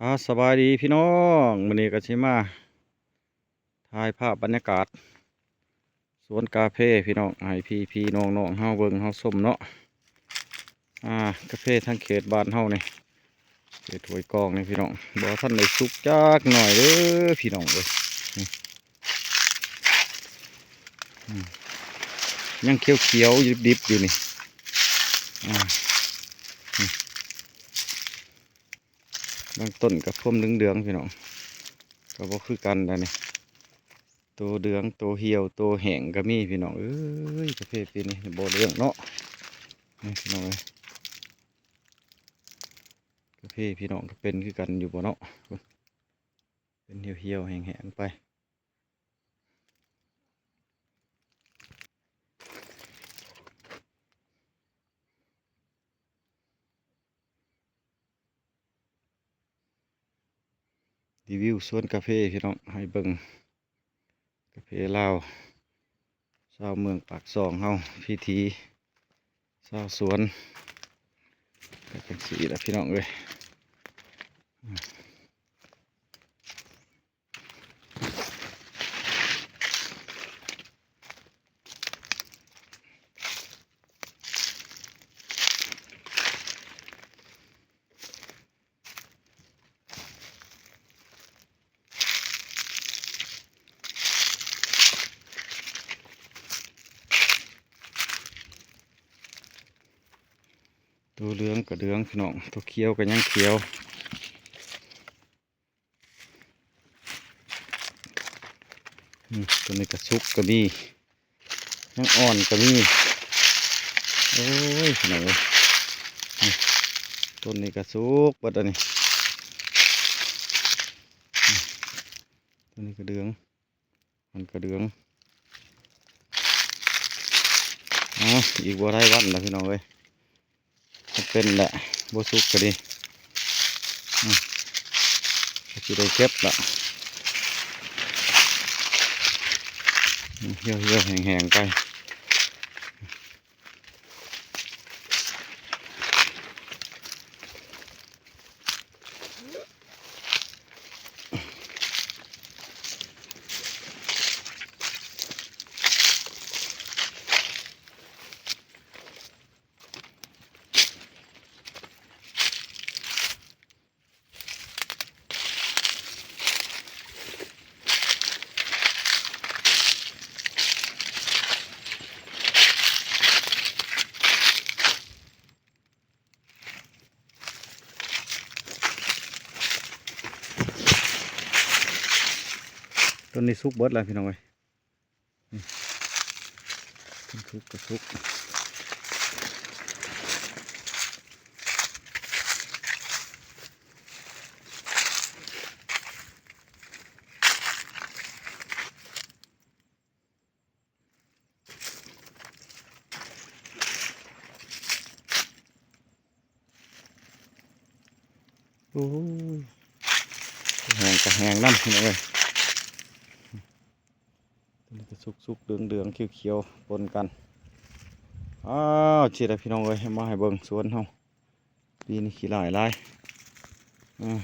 ອາ ສະບາຍດີພີ່ນ້ອງ ມື້ນີ້ກໍຊິມາຖ່າຍພາບບັນຍາກາດສວນກາເຟພີ່ນ້ອງ ໃຫ້ພີ່ໆນ້ອງໆເຮົາເບິ່ງເຮົາຊົມເນາະ. ອາ ກາເຟທາງເຂດບ້ານເຮົານີ້ ເຂດຫ້ວຍກອງນີ້ພີ່ນ້ອງ ບໍ່ທັນໄດ້ສຸກຈັກໜ້ອຍເດີພີ່ນ້ອງເອີຍ. ນີ້ ອືມ ຍັງຂຽວໆ ດິບໆຢູ່ນີ້. ອາ ນີ້ ບາງຕົ້ນກໍພົມເຫຼືອງໆ ພີ່ນ້ອງ ກໍບໍ່ຄືກັນໃດນີ້ ໂຕເຫຼືອງ ໂຕຫ່ຽວ ໂຕແຫ້ງກໍມີພີ່ນ້ອງເອີຍ. ກາເຟປີນີ້ບໍ່ເຫຼືອງເນາະ ນີ້ພີ່ນ້ອງເອີຍ. ກາເຟພີ່ນ້ອງກໍເປັນຄືກັນຢູ່ບໍ່ເນາະ ເປັນຫ່ຽວໆແຫ້ງໆໄປ. ຣີວິວສວນກາເຟພີ່ນ້ອງ ໃຫ້ເບິ່ງກາເຟລາວ ຊາວເມືອງປາກຊ່ອງເຮົາ ວິຖີຊາວສວນ ກໍຈັ່ງຊີ້ລະພີ່ນ້ອງເອີຍ. ໂຕເຫຼືອງກໍເຫຼືອງພີ່ນ້ອງ ໂຕຂຽວກໍຍັງຂຽວ. ອືມ ໂຕນີ້ກະສຸກກະມີ ຍັງອ່ອນກະມີ. ໂອ້ຍ ພີ່ນ້ອງເອີຍ ອືມ ຕົ້ນນີ້ກະສຸກເບິດອັນນີ້. ອືມ ໂຕນີ້ກະເຫຼືອງ ມັນກະເຫຼືອງ. ອາ ອີກບໍ່ຫຼາຍວັນລະພີ່ນ້ອງເອີຍ ເປັນແຫຼະ ບໍ່ສຸກກໍດີ ອືມ ກໍຊິໄດ້ເກັບລະ ອືມ ຫ່ຽວໆແຫ້ງໆໄປ. ຕົ້ນນີ້ສຸກເບິດແລ້ວພີ່ນ້ອງເອີຍ ນີ້ ເປັນສຸກກະສຸກ. ໂອ້ຍ ແຫ້ງກະແຫ້ງນຳພີ່ນ້ອງເອີຍ ຕົວນີ້ກະສຸກໆ ເຫຼືອງໆ ຂຽວໆ ປົນກັນ. ອ້າວ ຊິໄດ້ພີ່ນ້ອງເອີຍ ມາໃຫ້ເບິ່ງສວນເຮົາ ປີນີ້ຂີ້ຫຼ້າຍຫຼາຍ ອືມ